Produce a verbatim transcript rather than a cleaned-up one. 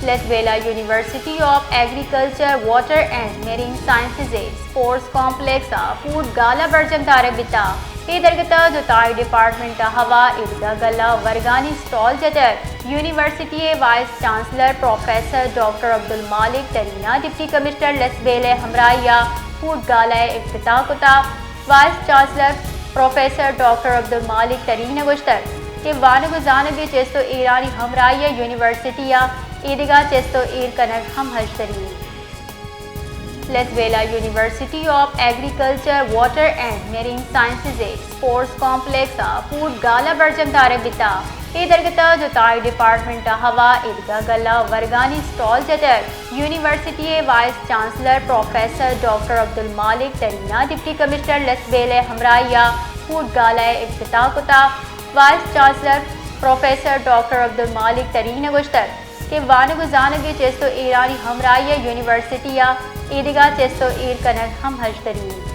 لسبیلہ university of agriculture, water and marine sciences sports complex آ food gala برجم دارہ بتا۔ اے درگت آ جتائی ڈیپارٹمنٹ آ ہوا ایدگہ گلہ ورگانی اسٹال جتر۔ یونیورسٹی ء vice chancellor professor doctor Abdul Malik Tareen نا ڈپٹی کمشنر لسبیلہ ہمراہی آ فوڈ گالہ ء افتتاح کتا۔ Vice chancellor professor doctor Abdul Malik Tareen ء گوشتر کہ وانگ و زانگ ء چست و ایرانی ہمراہی ء یونیورسٹی آ ایدگہ چست و ایر کنگ ہم ہژدری ء۔ Lasbela university of agriculture, water and marine sciences sports complex آ فوڈ گالہ برجم دارہ بتا۔ اے درگت آ جتائی ڈیپارٹمنٹ آ ہوا ایدگہ گلہ ورگانی اسٹال جتر۔ یونیورسٹی ء vice chancellor professor doctor Abdul Malik Tareen نا ڈپٹی کمشنر لسبیلہ ہمراہی آ فوڈ گالہ ء افتتاح کتا۔ Vice chancellor professor doctor Abdul Malik Tareen ء گوشتر کہ وانگ و زانگ ء چست و ایرانی ہمراہی ء یونیورسٹی آ ایدگہ چست و ایر کنگ ہم ہژدری ء۔